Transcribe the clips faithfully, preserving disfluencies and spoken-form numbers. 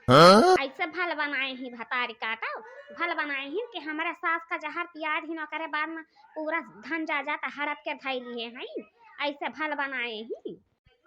हाँ? ऐसे भल बनाए ही भतारी काटव, भल बनाए ही कि हमरा सास का जहर पियाद ही न करे, बाद में पूरा धन जायदाद हड़प के धई लिए हैं। ऐसे भल बनाए ही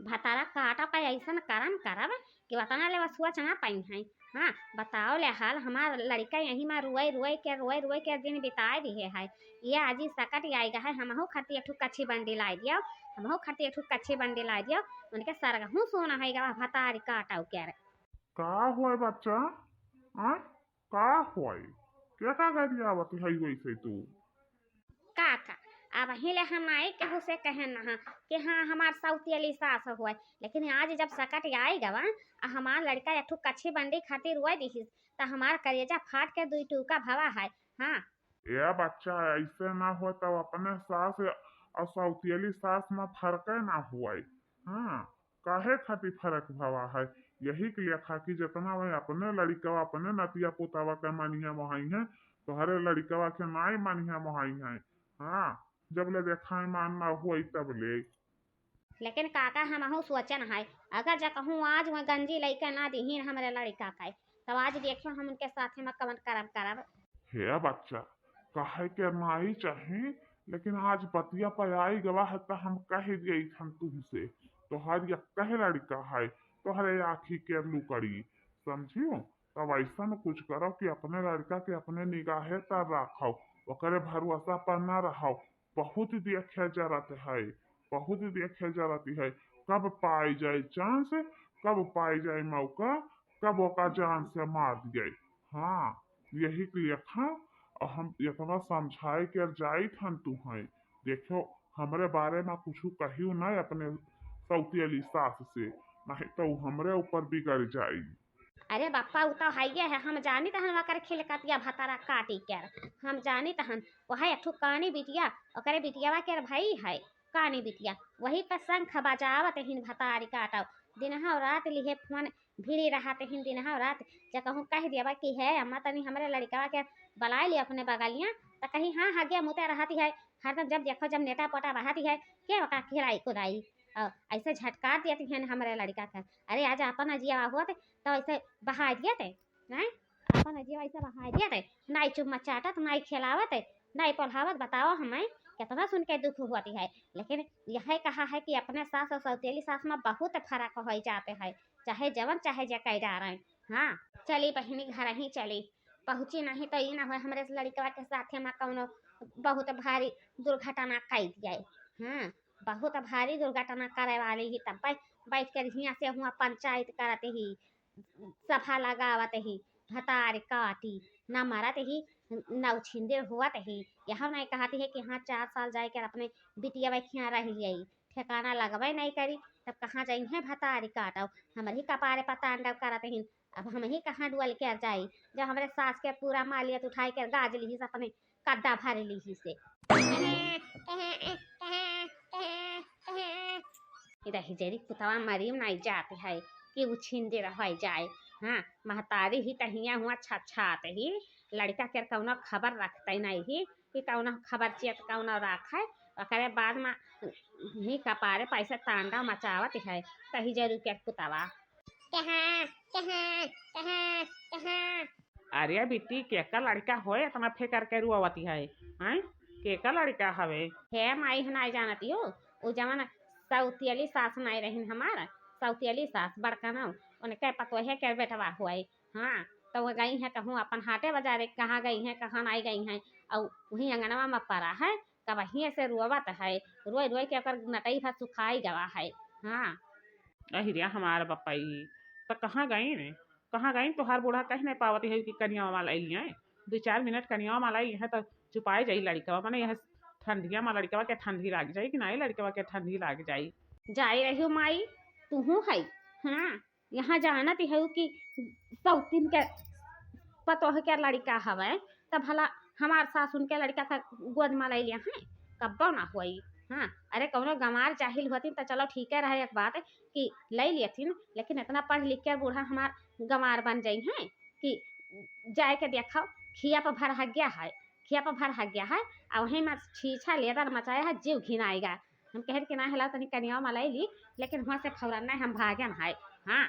भतारा काटव का ऐसन करम करब कि वतना ले सोच ना पाई हैं। हाँ, बताओ ले हाल, हमार लड़का यही में रोए रोए के, रोए रोए के दिन बिताए दिए है। ये आजी सकट आइगा है, हमहू खातिर एक ठो कच्ची बंडी लाई दियो, हमहू खातिर एक ठो कच्ची बंडी लाई दियो। उनके सरगहू सोना है गा भतारी काटव के रे। का होए बच्चा? आ? का होए? के का गरियावत है वैसे तू? काका, अब हिले हम नाई केहू से कहे ना कि हाँ हमार सौतेली सास होए, लेकिन आज जब सकट आई गवा आ हमार लड़का एक ठो कच्ची बंडी खातिर रोए दिहिस, त हमार करेजा फाट के दुई टूका भवा है। हाँ। ए बच्चा, ऐसे ना हो तब अपने सास और सौतेली सास में फर्क ना हुए। हाँ, काहे खातिर फर्क भवा है? यही के लेखा कि जितना वह अपने लड़िकवा, अपने नतिया पोतावा के मानिया मोहाई है, तोहरे लड़िकवा के नाई मानिया मोहाई है। हाँ, जब ले देखाए मान ना हुई तब ले। लेकिन काका, हमहू सोचन है, अगर जा कहूँ आज वह गंजी लइके ना दिहीन हमरे लड़िका के, तब आज देखियो हम उनके साथे में कवन करम करब। हे बच्चा, कहे के नाई चाही, लेकिन आज बतिया पे आई गवा है, त हम कह दिए हन तुमसे, तोहर यक्के लड़िका है, तोहरे आँखी के लुकड़ी, समझियो? तब ऐसा कुछ करो कि अपने लड़िका के अपने निगाहे तर रखो, ओकरे भरोसा पर ना रहो। बहुत देखे जरत है, बहुत देखे जरत है, कब पाई जाए चांस, कब पाई जाए मौका, कब ओका जान से मार दिए। हाँ, यही के लेखा हम इतना समझाए के जाइत हन तू हैं। देखो, हमरे बारे में कुछ कहियो ना अपने सौतेली सास से, नहीं तो उ हमरे ऊपर बिगड़ जाई। अरे बापा, उ तो हइये है, हम जानित हन ओकर खिलकतिया भतारा काटी के, हम जानित हन। वह एक ठो कानी बिटिया, ओकरे बिटियावा के भाई है, कानी बिटिया, वही पे शंख बजावत हिन भतारी काटव, दिनहा रात लिहे फोन भिड़ी रहत हिन दिनहा रात। जे कहूँ कह देबा कि हे अम्मा, तनी हमरे लड़िकवा के बलाए ली अपने बगलिया, त कही हाँ, हगिया मुते रहती है, हरदम जब देखो जब नेटा पोटा बहाती है, के ओका खिलाई कुदाई, और ऐसे झटकार देती है हमरे लड़िका के। अरे आज अपन अजिया होत तो ऐसे बहाई दिए थे, हैं? अपन अजिया ऐसे बहाई दिए थे, नाई चुम्मा चाटत, नाई खिलावत, नाई पढ़ावत, बताओ हमें कितना सुन के दुख होती है। लेकिन यह कहा है कि अपने सास और सौतेली सास में बहुत फर्क हो जाते है, चाहे जवन चाहे जे कह जा रहे हैं। हाँ, चली बहिनी, घर ही चली, पहुँची नहीं तो ई ना हो हमरे लड़िकवा के साथे में कौनो बहुत भारी दुर्घटना कई दिए। हाँ, बहुत भारी दुर्घटना करे वाली ही, तब बै-, बैठ के हियाँ से हुआ पंचायत करत ही, सभा लगावत ही, भतार काटी, न मरत ही, न उछिंदिर हुअत ही। यह नहीं कहती है कि हाँ, चार साल जाए के अपने बिटिया बखिया रह गई, ठिकाना लगबे नहीं करी, तब कहाँ जाई है भतारी काटव? हमर ही कपारे पर तांडव करत हिन, अब हम ही कहाँ डुअल के जाई, जब हमरे सास के पूरा मालियत उठाई के गाज लिहिस, अपने कद्दा भर लिहिस। इधर हिजरी कुतवा मरी नहीं जात है कि उ छिंदे रह जाए। हाँ, महतारी ही तहिया हुआ छछात ही, लड़का के कौनो खबर रखते नहीं ही कि कौनो खबर चियत कौनो राख है, ओकरे बाद में ही कपारे पैसे तांडव मचावत है, तही जरूर के कुतवा। कहाँ, कहाँ, कहाँ, कहाँ? अरे बिट्टी, केकर लड़का होए, इतना फिकर के रुआवती है, हैं? केकर लड़का हवे? हे माई, हम नाई जानती हो, उ जवन सौतियली सास नाई रहिन हमार, सौतियली सास बड़का नाऊ, उनके पतोहे के बेटवा हुए। हाँ, तो वो गई हैं कहूँ अपन हाटे बाजारे, कहाँ गई हैं, कहाँ नाई गई हैं, और वही अंगनवा में पड़ा है, कबहिए से रोवत है, रोए रोए के ओकर नटई भर सुखाई गवा है। हाँ। अहिरिया हमार बपई, त कहाँ गई ने? कहाँ गई? तोहार बूढ़ा कह नहीं पावत है कि कनिया वाला आई है। दो चार मिनट कनिया वाला आई है तो चुपाए जाई लड़िकवा, माने यह ठंडिया में लड़िकवा के ठंडी लाग जाई कि नहीं, लड़िकवा के ठंडी लाग जाई। जाए रही हो माई, तू है। हाँ, यहाँ जानत हऊ कि सौतिन के पतोह के लड़िका हवे, त भला हमार सासुन के लड़िका का गोद में ले लिया है, कब्बो ना होई। हाँ, अरे कौनो गंवार जाहिल होतिन त चलो ठीके रहे एक बात कि ले लेतिन, लेकिन इतना पढ़ लिख के बूढ़ा हमार गंवार बन जाई हैं कि जाए के देखो, खिया पर भर हग्या है, खिया पर भर हग्या है, और वहीं में छीछा लेदर मचाया है, जीव घिनाएगा। हम कहत कि ना हिलाओ तनी कनिया मलाई ली, लेकिन हुआ से खौरा नहीं हम भागन है। हाँ।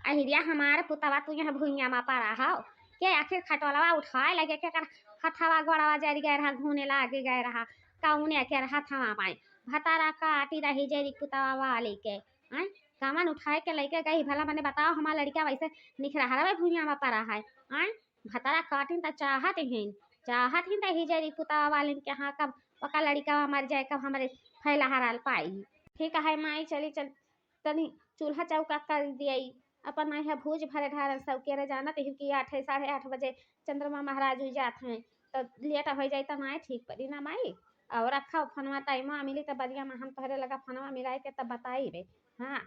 अहिरिया हमार पुतवा, तू यहाँ भुइयाँ मा परा हौ। के आखिर खटोलवा उठाए लगे, के कर हथवा गोड़वा जरि गए रहा, घूने लागे गए रहा, कौने के हथवा माई। भतारा काटी रही जरि पुतवा वाली के, आय, कमन उठाए के लइके गई भला? मने बताओ, हमार लड़िका वैसे निखरहरवे भुइयाँ मा परा है, आय, भतारा काटिन त चाहत हिन, चाहत हिन त ही जरि पुतवा वालिन के हाँ, कब ओका लड़िका मर जाए, कब हमरे फैला हराल पाई। ठीक है माई, चली चल, तनी चूल्हा चौका कर दियाई, अपन नहीं है भूज भरे ढारन सब के रे। जानत ही कि आठ, साढ़े आठ बजे चंद्रमा महाराज हुई जात हैं, तो लेट हो जाई तो नाय ठीक पड़ी ना माई। और रखा फोनवा, टाइम मिली तो बरिया में हम तोहरे लगा फोनवा मिलाए के तब बताई बे। हाँ।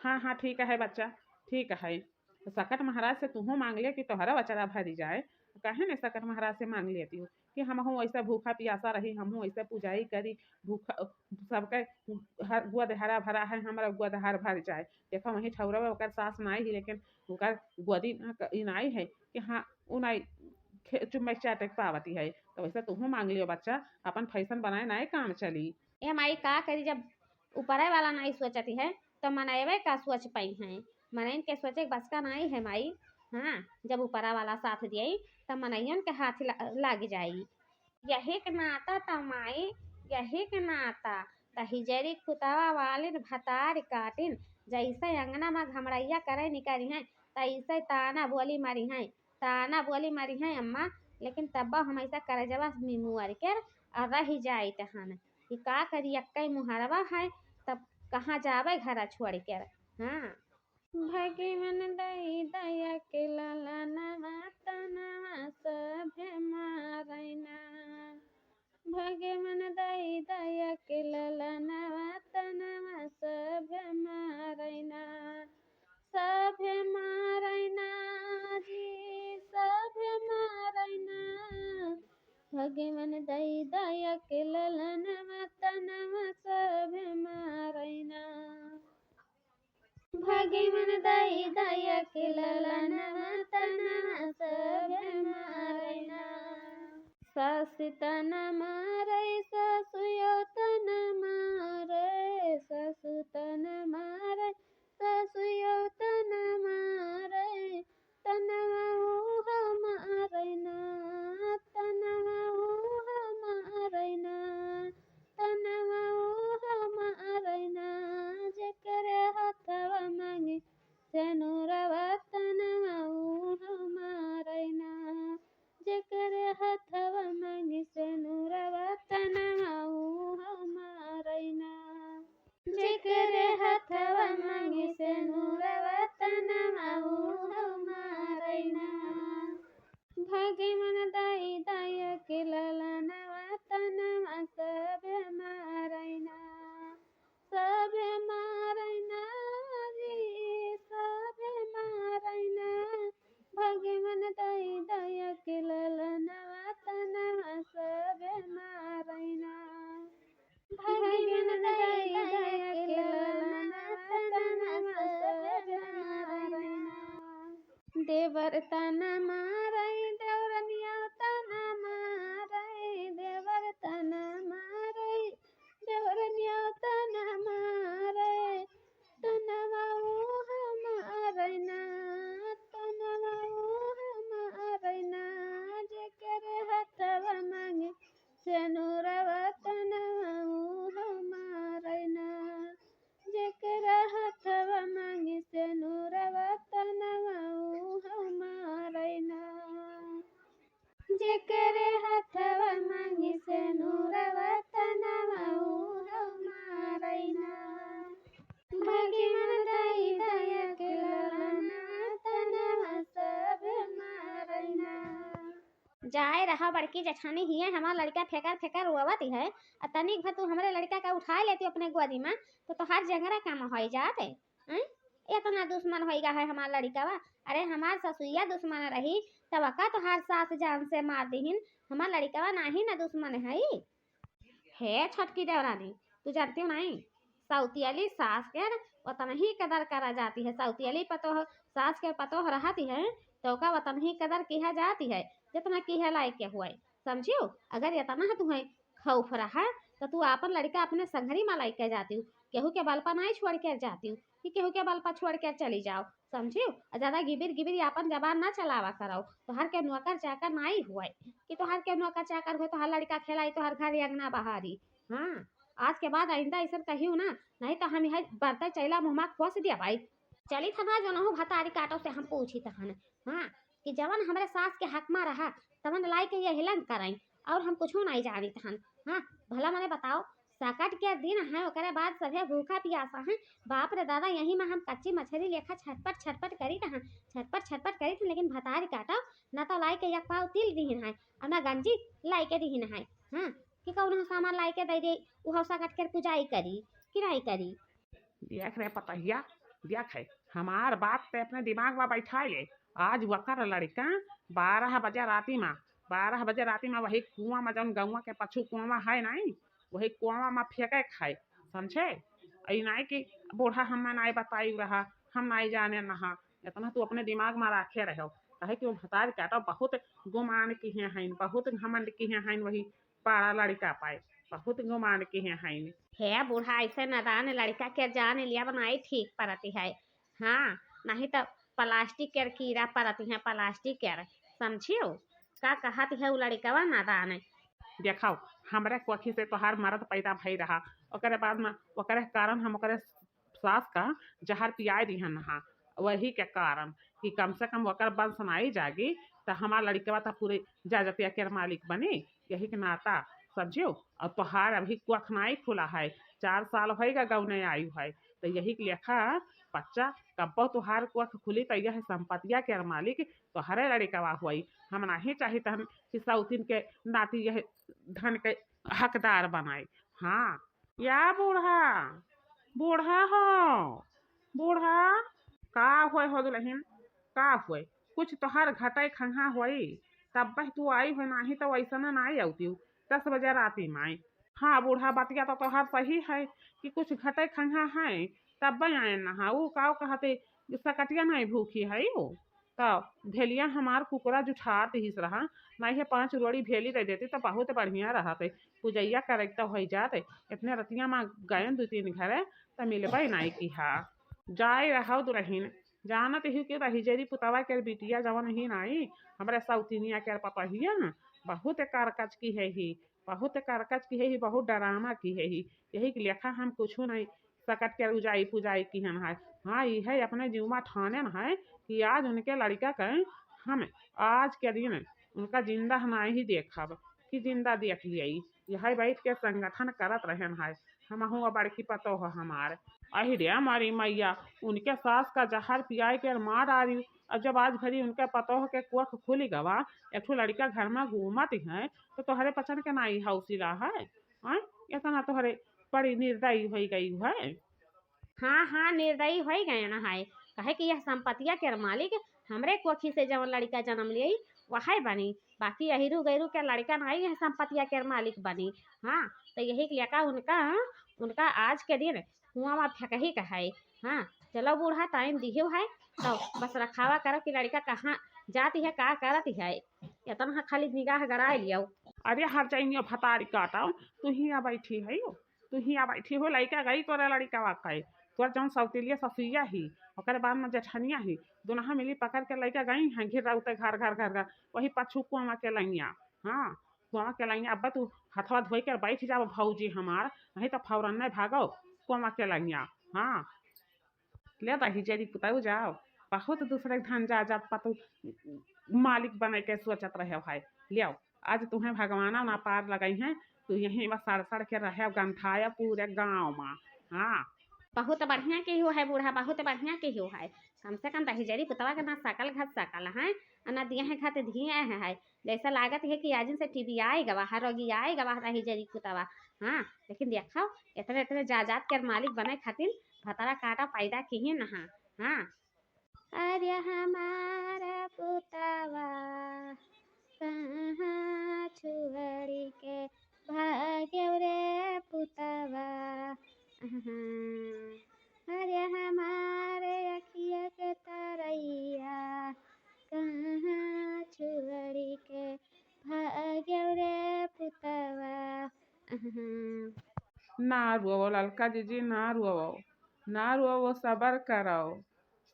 हाँ, हाँ, ठीक है बच्चा, ठीक है। तो सकट महाराज से तुहूँ मांग ले कि तोहरा अचरा भरी जाए। काहे ने सकट महाराज से मांग लेती हो कि हमहूँ वैसे भूखा पियासा रही, हमहूँ वैसे पुजाई करी, भूखा, सबके हर गोद हरा भरा है, हमरा गोद हर भर जाए। देखो वहीं ठौरवा ओकर सास नाई ही, लेकिन ओकर गोदी ना क-, ई नाई है कि हाँ, उ नाई खे-, चुम्मा चाटे के पावती है। तो वैसे तुहूँ मांग लियो बच्चा, अपन फैशन बनाए नाई काम चली। ए माई, का करी, जब ऊपरे वाला नाई सोचती है तो मनैवे का सोच पाई हैं? मनइन के सोचे के बस का नाई है माई। हाँ, जब ऊपरा वाला साथ दिए तो मनइयन के हाथ ला-, लाग जाई। यही के नाता त माई, यही के नाता त हिजरी पुतवा वालिन भतार काटिन, जैसे अंगना मा घमड़ैया करे निकरी हैं, तैसे ताना बोली मरी हैं, ताना बोली मरी हैं अम्मा। लेकिन तब हम ऐसा करजवा में मुअर के और रह जाइत हन कि का करी, एक्कै मुहरवा है, तब कहाँ जावे घर छोड़ के। हाँ। भगवन दई दया के ललनवा तनवा सभे मारैना। भगवन दई दया के ललनवा तनवा सभे मारैना। सभे मारैना जी, सभे मारैना। भगवन दई दया के ललनवा तनवा सभे मारैना। भगवन दई दया के ललनवा तनवा सभे मारैना। सास तन मारै, सासुयो तन मारै, सासु तन मारै, सासुयो तन मारै, तनवा उहो मारैना, तनवा उहो मारैना, तनवा उहो मारैना। जेकरे हथवा मांगे सेनुरवा तनवा उहो मारैना, जेकरे हथवा मांगे सेनुरवा तनवा उहो मारैना। जेकरे हथवा मांगे सेनुरवा तनवा उहो मारैना। भगवन दई दया के ललनवा तनवा सभे मारैना। सभे मारैना जी, सभे मारैना। भगवन दई दया के ललनवा तनवा सभे मारैना। भगवन दई दया के ललनवा तनवा सभे मारैना। देवर तन मारै, देवरनिया तन मारै, देवर तन मारै, देवरनिया तन मारै, तनवा उहो मारैना, तनवा उहो मारैना। जेकरे हथवा मांगे सेनुरवा तनवा उहो मारैना। जेकरा हथवा मांगे सेनुरवा तनवा उहो मारैना। जेकरे हथवा मांगे सेनुरवा तनवा उहो मारैना। भगवन दई दया के ललनवा तनवा सभे मारैना। जाए रहा बड़की जेठानी हिये, हमार लड़िका फेकर फेकर रोवत है, आ तनिक भर तू हमरे लड़िका का उठाए लेती अपने गोदी मा, तो तोहार जंगरा काम होइ जात है। हैं? इतना दुश्मन होइगा है हमार लड़िकवा। अरे हमार ससुइया दुश्मन रही, तब का तोहार सास जान से मार दिहिन? हमार लड़िकवा नाही ना दुश्मन है। हे छोटकी देवरानी, तू जानती हो नहीं, सौतियली सास के उतना ही कदर करा जाती है। सौतियली पतोह, सास के पतोह रहती है, तो ओका उतना ही कदर किहा जाती है, जितना किहे लायक के हुए। समझियो, अगर इतना है तुम्हें खौफ रहा, तो तू आपन लड़िका अपने संघरी मा लइके जाती हो, केहू के बल पर नाई छोड़ के जातिउ कि केहू के बल पर छोड़ के चली जाओ, समझिउ? और ज्यादा गिबिर गिबिर आपन जबान ना चलावा करो। तोहर के नौकर चाकर नाई हुए कि तोहर के नौकर चाकर हुए, तोहर लड़िका खेलाई, तोहर घर अंगना बहारी। हाँ, आज के बाद आइंदा ऐसन कहिउ ना, नहीं तो हम यह बरते चैला मुँह मा खोस दिया भाई। चली था ना, जो नहु भतारी काटो से हम पूछी तहन, हाँ, कि जवन हमरे सास के हक मा रहा, तवन लाई के यही लंग कराई, और हम कुछो नाई जानित हन। हाँ, भला मने बताओ, सकट के दिन है, ओकरे बाद सभे भूखा पियासा है। बाप रे दादा, यही मा हम कच्ची मछरी लेखा छटपट छटपट करित हन, छटपट छटपट करित हन, लेकिन भतारी काटो, ना तो लाई के एक पाव तिल दिहिन है, और ना गंजी लाई के दिहिन है। हाँ, कि कौनो सामान लाई के दे दे, उहो सकट के पुजाई करी कि नाई करी। देख रे पतहिया, देख है, हमार बात ते अपने दिमाग मा बैठाए ले। आज वकर लड़िका बारह बजे राती मा, बारह बजे राती मा वही कुआं मा, जौन गौवा के पछू कुआं है नाई, वही कुआं मा फेंके खाए, समझे? ई नाई कि बूढ़ा हमें नाई बताई रहा, हम नाई जाने नहा, इतना तू अपने दिमाग मा राखे रहो। काहे कि वो भतारी काटो बहुत गुमान किहे हैं, बहुत घमंड किहे हैं, वही पाड़ा लड़िका पाए, बहुत गुमान किहे हैं। हे बूढ़ा, ऐसे नादान लड़िका के जान लिया बनाई ठीक परती है। हाँ, नहीं तो प्लास्टिक के कीड़ा परती है, प्लास्टिक के, समझियो? का कहत है उ लड़िकवा नादान? देखाओ, हमरे कोखी से तोहार मरद पैदा भई रहा, ओकरे बाद में ओकरे कारण हम ओकरे सास का जहर पियाए दिहन हा। वही के कारण कि कम से कम ओकर वंश नाई जागी, त हमार लड़िकवा त पूरे जाजतिया के मालिक बनी। यही के नाता, समझियो। और तोहार अभी कोख नाई खुला है, चार साल होइगा गौने आयु है, तो यही के लेखा बच्चा कब्बो तोहार कोख खुली, तो यह संपत्तिया के मालिक तोहरे लड़िकवा होई। हम नहीं चाहित हन कि सौतिन के नाती यह धन के हकदार बनाए। हाँ, या बूढ़ा, बूढ़ा हो, बूढ़ा। का होए हो दुलहिन, का होए? कुछ तोहार घटाई खंघा होई, तब तू आई हो, नाही तो वैसने नाही औती। दस बजे राती में आई। हाँ बूढ़ा, बतिया तो तोहार सही है कि कुछ घटाई खंघा है, तब आए ना। हाँ, ऊ का कहते, सकटिया नहीं भूखी है ऊ। तो भेलिया हमार कुकुरा जुठात हिस रहा, नहीं है पाँच रोड़ी भेली दे देती तो बहुत बढ़िया रहत। पूजैया करे तो हो जात। इतने रतिया में गयन दू तीन घरे तो मिलबे नहीं की हा। जाए रहो दुलहिन, जानत ही कि रहिजरी पुतवा के बिटिया जवन ही नाई, हमरे सौतिनिया के पतहिया बहुत करकच की है ही, बहुत करकच की है ही, बहुत डरामा की है ही। यही के लेखा हम कुछ नहीं सकट के उजाई पुजाई किहन है। हाँ, ई है अपने जीव में ठानेन है कि आज उनके लड़िका के हम आज के दिन उनका जिंदा हम नहीं देखब कि जिंदा देख लियाई। यही बैठ के संगठन करत रहेन है, हमहू आ बड़की पतोह हमार। अहि रे हमारी मैया, उनके सास का जहर पियाई के मार डारी। अब जब आज भरी उनके पतोह के कोख खुली गवा, एक ठो लड़िका घर में घूमत है, तो तोहरे पचन के नाई हौसला है। हाँ, इतना तोहरे बड़ी निर्दयी होई गई है। हाँ, हाँ, निर्दयी होई गए ना है, कहे कि यह संपत्तिया के मालिक हमरे कोखी से जवन लड़िका जन्म लियाई, वही बनी, बाकी अहिरू गैरू के लड़िका नाई यह संपत्तिया के मालिक बनी। हाँ, तो यही के लेखा उनका, उनका आज के दिन कुआं में फेंकही का है। हाँ, चलो बूढ़ा, टाइम दिहियो है, तो बस रखावा करो कि लड़िका कहाँ जाती है, का करती है, इतना खाली निगाह गड़ाए लियो। अरे हर जाइनियो भतारी काटो, तू हियाँ बैठी है, तू हियाँ बैठी हो, लइका गई तोरे लड़िकवा के, तोर जौन सौतेलिया ससुइया ही, ओकरे बाद में जेठनिया ही, दुनहा मिली पकड़ के लइका गई हैं घिरौते घर घर घर घर, वही पछू कुआं के लइया। हाँ, कुआं के लइया, अब तू हथवा धोई के बैठ जाओ भौजी हमार, नहीं तो फौरन नहीं भागो कुआं के लइया। हाँ, ले दहिजरी पुताऊ जाओ, बहुत दूसरे धन जायदाद पतू मालिक बने के सोचत रहे भाई। लियाओ, आज तुम्हें भगवाना ना पार लगाई हैं, तू यहीं बस सड़ सड़ के रहे गंधाया पूरे गाँव में। हाँ, बहुत बढ़िया की हो है बूढ़ा, बहुत बढ़िया की हो है। कम से कम दहिजरी पुतवा के ना सकल घत सकल है, और ना दिए हैं घत दिए हैं है। जैसा लागत है कि आजिन से टीबी आए गवा, हर रोगी आए गवा दहिजरी पुतवा। हाँ, लेकिन देखो, इतने इतने जायदाद के मालिक बने खातिर भतरा काटा पैदा की ही नहा। हाँ, अरे हमारा पुतवा कहाँ छुअड़ी के भाग्यव रे पुतवा। अहाँ, अरे हमारे अखिया के तरैया कहाँ छुअड़ी के भाग्यव रे पुतवा। अहाँ। ना रोवो ललका जिज्जी, ना रोवो, ना रोवो, सबर करो,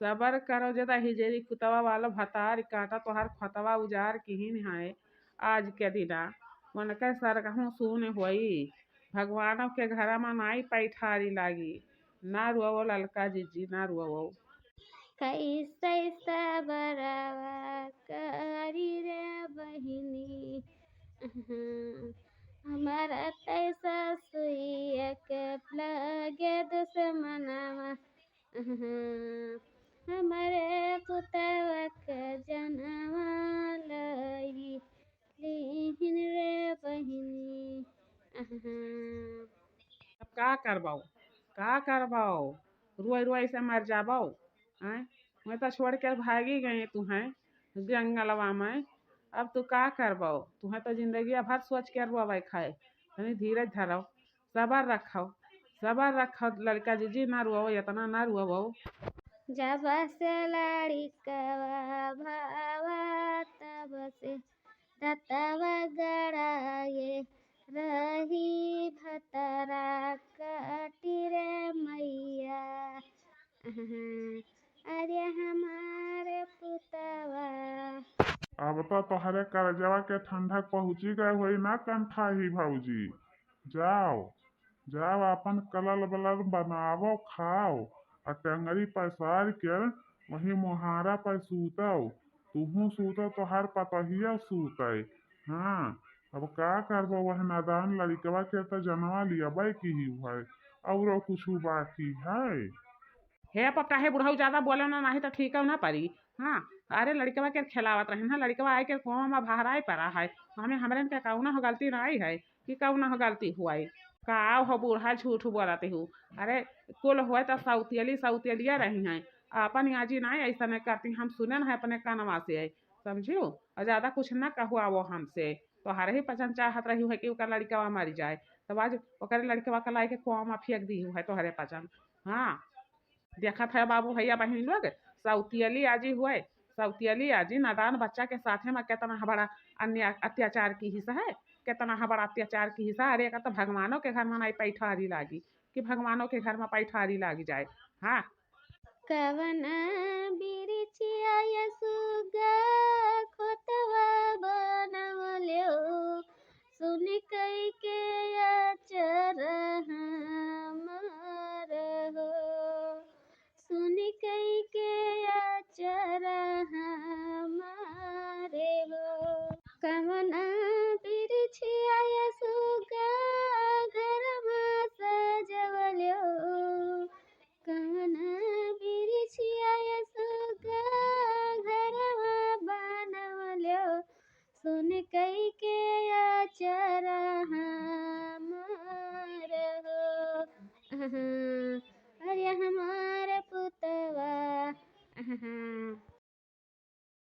सबर करो। जदा हिजेरी कुतवा वाला भतार काटा तोहार खोतवा उजार किहिन है। आज के दिना उनके सरगहूँ सून होई, भगवानों के घरा मा नाई पैठारी लागी। ना रोवो ललका जिज्जी, ना रोवो। कैसे सबरवा करी रे बहिनी, हमारा तैसा सुइया के लगे दुश्मनवा, हमारे पुतवा के जनवा लई लीहिन रे बहिनी। अब का करबो, का करबो, रोई रोई से मर जाबो। आय, मैं तो छोड़ के भागी गई तुहें जंगलवा में। अब तू का करबो, तुहें तो जिंदगिया भर सोच के रोवे खाए। तनी धीरज धरो, सबर रखो, सबर रखो ललका जिज्जी, ना रोवो, इतना ना रोवो। जब से लड़िकवा भवा तब से दतवा गड़ाए रही भतरा काटी रे मैया। अरे हमारे पुतवा। अब तो तोहरे करजवा के ठंडक पहुँची गए होई ना कंठाही भौजी। जाओ, जाओ, आपन कलल बलल बनावो, खाओ, आ टंगरी पसार के वही मोहारा पर सूतव। तुहूँ सूतव, तोहार पतोहिया सूतय। हाँ, अब का करबो, वह नादान लड़िकवा के त जनवा लियबे की ही है, औरो कुछु बाकी है? हे पप्पा, हे बुढ़ऊ, ज्यादा बोलो ना, नाही तो ठीक ना परी। हाँ, अरे लड़िकवा के खेलावत रहे ना, लड़िकवा आए के कुआं में बहराए पड़ा है, हमें, हमरे के कौनो गलती नहीं है। कि कौनो गलती हुआई? का हो बूढ़ा, झूठ बोलत हू। अरे कुल हुए तो सौतियली सौतियलिया रही हैं, अपन आजी नाई ऐसा नहीं करती, हम सुने ना है अपने कानवा से, समझियो? और ज्यादा कुछ ना कहवावो हमसे। तोहरे ही पचन चाहत रही है कि ओकर लड़िकवा मर जाए, तब आज ओकर लड़िकवा का लाई के कुआं में फेंक दी है तोहरे पचन। हाँ, देखत है बाबू भैया बहिन लोग, सौतियली आजी हुए, सौतियली आजी नादान बच्चा के साथे में कितना बड़ा अन्याय अत्याचार किहिस है, कितना बड़ा अत्याचार किहिस है। अरे एका तो भगवानों के घर में नहीं पैठारी लागी कि भगवानों के घर में पैठारी लागी जाए। हाँ, कवन बिरिछिया ये सुगा खोतवा बनवल्यो, सुन कई के अचर हमार हो, सुन कई के अचर हमार हो। कवन बिरिछिया ये सुगा घरमा सजवल्यो, कवन बिरिछिया ये सुगा घरमा बनवल्यो, सुन कई के अचर हमार हो।